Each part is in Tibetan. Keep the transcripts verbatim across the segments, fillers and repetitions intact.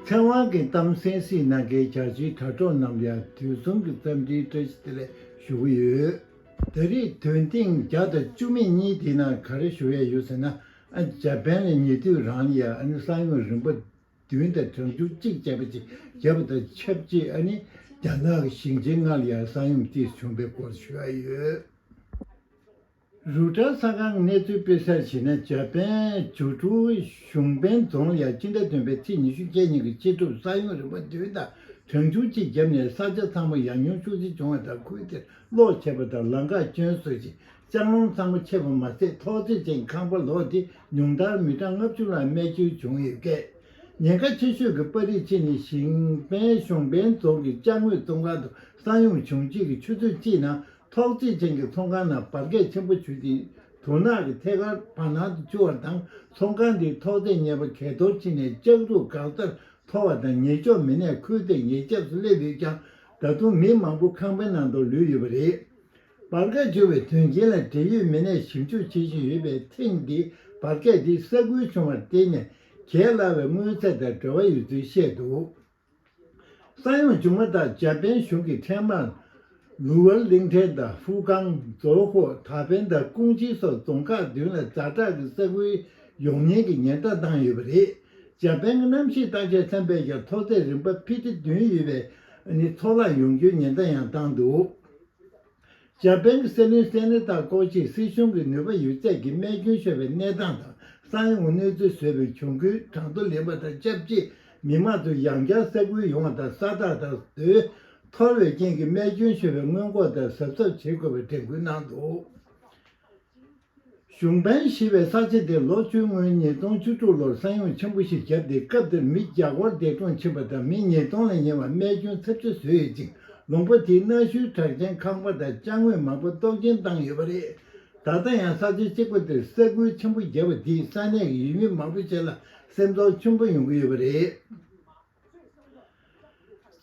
མཁས་དབང་གི་གཏམ་གསན་གཟིགས་གནང་མཁན་རྒྱ་ཆེའི་དྲ་གྲོགས་རྣམས་ལ་ཡང་དུས་གསུམ་གྱི་འཚམས་འདྲིའི་བཀྲ་ཤིས་བདེ་ལེགས་ཞུ་གི་ཡོད། ད་རེས་དོན་ཐེངས་བརྒྱ་དང་བཅུ་མེད་གཉིས་དེའི་ནང་ག་རེ་ཞུ་ཡ་ཡོད་ཟེར་ན། ཨ་འཇར་པན་ལ་ཉེ་དུས་རང་ལ་ཡང་ཨ་ནི་ས་ཡོམ་རིམ་པ་བདུན་དང་གྲངས་ཆུང་གཅིག་བྱས་པ་ཅིག་བརྒྱབ་པ་དང་ཆབས་ཅིག་ཨ་ནི་རྒྱ་ནག་གི་ཞིང་ཆེན་ལྔ་ལ་ཡང་ས་ཡོམ་དེ་བྱུང་བའི་སྐོར་ཞུ་ཡ་ཡོད། རུ་ཊར་གསར་ཁང་གི་གནས་ཚུལ་སྤེལ་གསལ་བྱས་ན། འཇར་པན་ཇོ་ཀྲུའུ་ཞུང་པན་རྫོང་ལ་ཡང་སྤྱི་ཟླ་བདུན་པའི་ཚེས་ཉི་ཤུ་བརྒྱད་ཉིན་གྱི་དཔྱིད་ཕྱི་ས་ཡོམ་རིམ་པ་བདུན་དང་གྲངས་ཆུང་གཅིག་བརྒྱབ་ནས་ས་ཆ་ཚང་མ་ཡང་ཉུང་ཤུགས་ཆེ་བྱུང་བ་དང་། ཁུལ་དེར་གློག་ཆད་པ་དང་ལམ་ཁ་སྐྱོན་བཟོ་ཞིང་ལྕང་ལོང་ཚང་མ་ཆད་པ་མ་ཟད། ཐོག་བརྩེགས་ཅན་གྱི་ཁང་པ་ལོག་སྟེ་ཉུང་མཐར་མི་གྲངས་ལྔ་བཅུ་ལྷག་རྨས་སྐྱོན་བྱུང་ཡོད་སྐད། ཉེན་ཁ་ཆེ་ཤོས་ཀྱི་པར་རིས་གཅིག་ནི་ཞིང་པན་ཞུང་པན་རྫོང་གི་ཅ་དངོས་ཚོང་ཁང་དུ་ས་ཡོམ་བྱུང་རྗེས་ཀྱི་ཆུ་ཚོད་གཅིག་ནང་ཐོག་བརྩེགས་ཅན་གྱི་ཚོང་ཁང་ནང་འབར་གས་ཆེན་པོ་བྱུང་སྟེ། དུག་ནག་གི་ཐད་ཀར་བར་སྣང་དུ་འཕྱུར་བ་དང་། ཚོང་ཁང་དེའི་ཐོག་བརྩེགས་གཉིས་པ་གས་གཏོར་ཕྱིན་ནས་ལྕགས་རུ་འགག་རྩར་འཐོར་བ་དང་། ཉེན་སྐྱོབ་མི་སྣས་ཁུལ་དེར་ཉེན་སྐྱབས་སུ་སླེབས་ཡོད་ཀྱང་། ད་དུང་མི་མང་པོ་ཁང་པའི་ནང་དུ་ལུས་ཡོད་པ་རེད། འབར་གས་བྱུང་བའི་དོན་རྐྱེན་ལ་འབྲེལ་ཡོད་མི་སྣས་ཞིབ་འཇུག་བྱེད་བཞིན་ཡོད་པས། ཐེངས་འདིའི་འབར་གས་འདི་ས་ཁུལ་ཆུང་བར་བརྟེན་ནས་གྱེས་སླ་བའི་མངོན་ཚད་དང་འབྲེལ་བ་ཡོད་ཚུལ་བཤད་འདུག་ས་ཡོམ་བྱུང་མ་ཐག་འཇར་པན་གཞུང་གིས་འཕྲལ་མར་ལུའུ་ཝར་གླིང་ཕྲན་དང་། ཧྥུའུ་ཀང་། ཛོ་ཧོ། ཐའེ་ཕན་དང་ཀུང་ཅི་སོགས་རྫོང་ཁག་བདུན་ལ་ཛ་དྲག་གི་ས་ཁུལ་ཡོང་ཉེན་གྱི་ཉེན་བརྡ་བཏང་ཡོད་པ་རེད། འཇར་པན་གྱི་གནམ་གཤིས་བརྟག་དཔྱད་ཚན་པས་ཀྱང་ཐོག་བརྩེགས་རིམ་པ་ཕི་ཊི་བདུན་ཡོད་པའི་ནི་ཚོགས་ལངས་ཡོང་རྒྱུའི་ཉེན་བརྡ་ཡང་བཏང་འདུག་འཇར་པན་གྱི་སྲིད་བློན་སེ་ནེ་ཏཱ་ཀོ་ཅིས་སྲིད་གཞུང་གི་ནུས་པ་ཡོད་ཚད་ཀྱིས་རྨས་སྐྱོན་ཤོར་བའི་གནས་སྟངས་དང་། ས་ཡོམ་གནོད་འཚེ་བཟོས་པའི་གྱོང་གུན་གྲངས་ཐོ་ལེན་པ་དང་ཆབས་ཅིག་མི་མང་ཚོ་ཡང་བསྐྱར་ས་ཁུལ་ཡོང་བ་དང་། ས་རྟགས་དང་རྡོའི་འཐོར་བའི་རྐྱེན་གྱིས་རྨས་སྐྱོན་ཤོར་བའི་སྔོན་འགོག་དང་གཟབ་གཟབ་བྱེད་དགོས་པའི་དྲན་སྐུལ་གནང་འདུག་ཞུང་པན་ཞེས་པའི་ས་ཆ་དེར་ལོ་བཅུའི་སྔོན་ཉིས་སྟོང་བཅུ་དྲུག་ལོར་ས་ཡོམ་ཆེན་པོ་ཞིག་བརྒྱབ་སྟེ། སྐབས་དེར་མི་བརྒྱ་སྐོར་འདས་གྲོངས་ཕྱིན་པ་དང་། མི་ཉིས་སྟོང་ལ་ཉེ་བ་རྨས་སྐྱོན་ཚབས་ཆེ་བཟོས་ཡོད་ཅིང་། ལུང་པ་དེའི་གནའ་ཤུལ་གྲགས་ཅན་ཁང་པ་དང་ཅ་དངོས་མང་པོ་གཏོར་སྐྱོན་བཏང་ཡོད་པ་རེད། ད་ལྟ་ཡང་ས་ཆ་གཅིག་པ་དེར་ས་ཁུལ་ཆེན་པོ་བརྒྱབ་པ་དེས་ས་གནས་ཀྱི་ཡུལ་མི་མང་པོ་ཞིག་ལ་སེམས་ཚོར་ཆེན་པོ་ཡོང་གི་ཡོད་པ་རེད།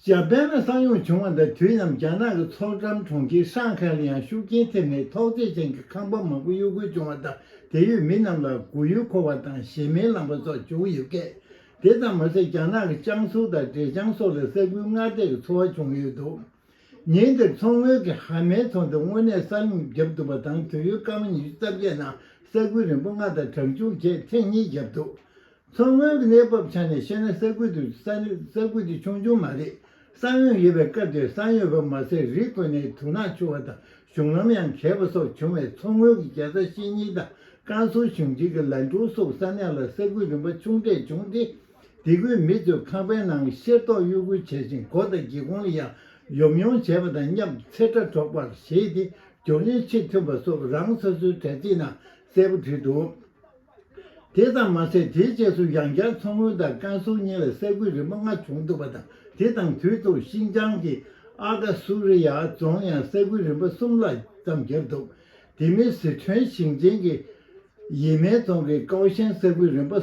འཇར་པན་ལ་ས་ཡོམ་བྱུང་བ་དང་དུས་མཉམ་རྒྱ་ནག་གི་མཚོ་འགྲམ་གྲོང་ཁྱེར་ཧྲང་ཧའེ་ལ་ཡང་ཤུགས་རྐྱེན་ཐེབས་ནས་ཐོག་བརྩེགས་ཅན་གྱི་ཁང་པ་མང་པོ་གཡོ་འགུལ་བྱུང་བ་དང་། དེ་ཡོད་མི་རྣམས་ལ་མགོ་ཡུ་འཁོར་བ་དང་གཞན་མིར་ལངས་པ་སོགས་བྱུང་ཡོད་སྐད། དེ་ཙམ་མ་ཟད། རྒྱ་ནག་གི་ཅང་སུའུ་དང་ཀྲེ་ཅང་སོགས་ལ་ས་ཁུལ་སྔར་ལྟས་ཀྱི་ཚོར་བ་བྱུང་ཡོད་འདུག་ཉིན་དེར་མཚོ་སྔོན་གྱི་ཧ་མའི་རྫོང་དུ་དངོས་གནས་ས་ཡོམ་བརྒྱབ་འདུག་པ་དང་། དུས་ཡུན་སྐར་མ་ཉི་ཤུ་རྩ་བརྒྱད་ནང་ས་ཁུལ་རིམ་པ་ལྔ་དང་གྲངས་ཆུང་བརྒྱད་ཐེངས་གཉིས་བརྒྱབ་འདུག་མཚོ་སྔོན་གྱི་གནས་བབ་ཆ་ནས་བཤད་ན། ས་ཁུལ་དུ་ས་ས་ཁུལ་དེ་ཆུང་ཆུང་མ་རེད། ས་ཡོམ་ཡོད་པའི་སྐབས་དེར་ས་ཡོམ་ཡོད་པ་མ་ཟད། རི་བརྐོས་ནས་དུག་ནག་འཕྱུར་བ་དང་། གཞུང་ལམ་ཡང་གས་པ་སོགས་བྱུང་བས། མཚོ་སྔོན་གྱི་རྒྱལ་ས་ཞི་ཉིན་དང་ཀན་སུའུ་གཞུང་ཆེན་གྱི་ལན་ཀྲུའུ་སོགས་ས་གནས་ལ་ས་ཁུལ་རིམ་པ་ཆུང་གྲས་བྱུང་སྟེ། དེ་ཁུལ་མི་ཚོས་ཁང་པའི་ནང་ཤེལ་ཏོག་གཡོ་འགུལ་བྱས་ཤིང་། སྒོ་དང་སྒེའུ་ཁུང་ལ་ཡང་ཡོམ་ཡོམ་བྱས་པ་དང་མཉམ། ཚེ་ཁྲ་སྒྲོག་པར་བཞེས་ཏེ། མགྱོགས་ལན་ཕྱིར་ཐོན་པ་སོགས་རང་སོ་སོའི་དྲ་ཚིགས་ནང་གསལ་པོ་བྲིས་འདུག་དེ་ཙམ་མ་ཟད། དེའི་རྗེས་སུ་ཡང་བསྐྱར་མཚོ་སྔོན་དང་ཀན་སུའུ་གཉིས་ལ་ས་ཁུལ་རིམ་པ་ལྔ་བྱུང་འདུག་པ་དང་། དེ་དང་དུས་ཐོག་ཤིན་ཅང་གི་ཨ་ཀ་སུ་རི་ཡ་རྫོང་ཡང་ས་ཁུལ་རིམ་པ་གསུམ་ལ་ཙམ་བརྒྱབ་འདུག་དེ་མིན་ཟི་ཁྲོན་ཞིང་ཆེན་གྱི་ཡིན་མེན་རྫོང་གི་ཀའོ་ཤན་ས་ཁུལ་རིམ་པ་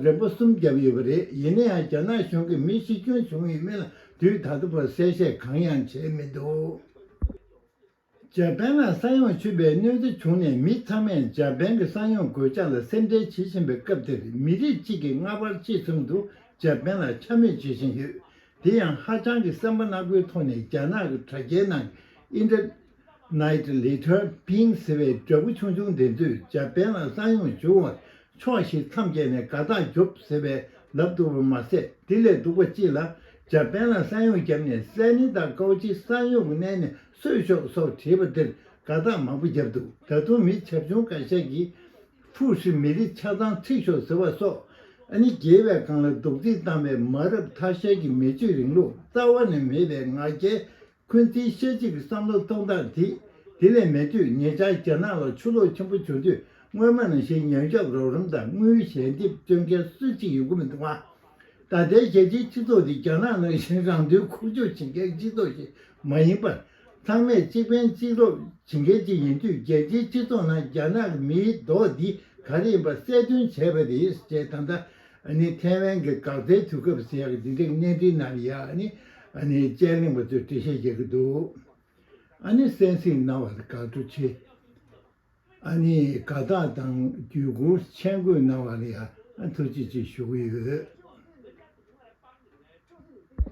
རིམ་པ་གསུམ་བརྒྱབ་ཡོད་པ་རེད། ཡིན་ན་ཡང་། རྒྱ་ནག་གཞུང་གིས་མི་ཤི་སྐྱོན་བྱུང་ཡོད་མེད་ལ་དུས་ད་ལྟ་བར་གསལ་བཤད་གང་ཡང་བྱས་མི་འདུག་འཇར་པན་ལ་ས་ཡོམ་ཆུད་པའི་གནོད་འཚེ་བྱུང་ནས་མི་ཚང་མས་འཇར་པན་གྱི་ས་ཡོམ་གོད་ཆག་ལ་སེམས་ཁྲལ་བྱེད་བཞིན་པའི་སྐབས་འདིར། མི་རིགས་གཅིག་གིས་སྔ་བར་ཆེས་ཚང་དུ་འཇར་པན་ལ་འཕྱ་སྨོད་བྱེད་བཞིན་ཡོད། དེ་ཡང་ཧ་ཅང་གི་སེམས་པ་ནག་པོའི་ཐོག་ནས། རྒྱ་ནག་གི་དྲ་རྒྱའི་ནང་Internet Little Pig ཟེར་བའི་འདྲ་སྐུ་ཆུང་ཆུང་དེ་ཚོས་འཇར་པན་ལ་ས་ཡོམ་བྱུང་བར་ཕྱོགས་བཞི་མཚམས་བརྒྱད་ནས་དགའ་རྟགས་རྒྱོབ་ཟེར་བའི་ལབ་འདུག་པ་མ་ཟད། དེ་ལས་སྡུག་པ་གཅིག་ལ། འཇར་པན་ལ་ས་ཡོམ་བརྒྱབ་ནས་སེ་ནི་ད་ཀའོ་ཅི་ས་ཡོམ་གྱི་གནས་ནས་གསོས་ཤོག་སོགས་བྲིས་པ་དེར་དགའ་རྟགས་མང་པོ་བརྒྱབ་འདུག་ད་དུང་མི་བྱབ་ཆུང་འགའ་ཤས་ཀྱིས་ཧྥུ་ཧྲི་མི་རིགས་ཆ་ཚང་ཁྲིད་ཤོག་ཟེར་བ་སོགས། ཨ་ནི་རྒྱལ་བའི་སྒང་ལ་རྡོག་རྫིས་བཏང་བའི་མ་རབས་ཐ་ཤལ་གྱི་མི་སྤྱོད་རིང་ལུགས། རྩ་བ་ནས་མེད་པའི་ང་རྒྱལ། འཁོན་འཛིན་ཤ་གཅིག་གི་བསམ་བློ་གཏོང་སྟངས་དེ། དེ་ལས་མེད་དུས། ཉེ་ཆར་རྒྱ་ནག་ལ་ཆུ་ལོག་ཆེན་པོ་བྱུང་དུས། སྔོན་མ་ནང་བཞིན་ཡོན་ཆབ་རོགས་རམ་དང་དངུལ་ཞལ་འདེབས་སྤྲོད་མཁན་སུ་གཅིག་ཡོང་གི་མི་འདུག་པ། ད་ལྟའི་རྒྱལ་སྤྱིའི་སྤྱི་ཚོགས་འདི་རྒྱ་ནག་ནང་བཞིན་རང་དོན་འཁོར་སྐྱོད་བྱེད་མཁན་སྤྱི་ཚོགས་ཤིག་མ་ཡིན་པར། ཚང་མས་གཅིག་ཕན་གཅིག་རོགས་བྱེད་མཁན་ཅིག་ཡིན་དུས། རྒྱལ་སྤྱིའི་སྤྱི་ཚོགས་ནང་རྒྱ་ནག་གི་མིའི་རྡོག་འདི་ག་རེ་ཡིན་པ་གསལ་སྟོན་བྱས་པ་རེད་ཅེས། ད་ལྟ་ཨ་ནི་ཐའེ་ཝན་གྱི་འགག་རྩའི་དུས་སྐབས་ཟེར་ཡག་འདི་འདྲའི་གནས་འདྲིའི་ནང་ལ་ཡ། ཨ་ནི་ཨ་ནི་དཔྱད་གླེང་པ་ཚོས་འགྲེལ་བཤད་རྒྱག་གི་འདུག་ཨ་ནི་གསན་གཟིགས་གནང་བར་དགའ་སྤྲོ་ཆེ། ཨ་ནི་དགའ་རྟགས་དང་བརྒྱུད་སྐུར་མཆན་འགོད་གནང་བ་ལ་ཡང་ཐུགས་རྗེ་ཆེ་ཞུ་གི་ཡོད།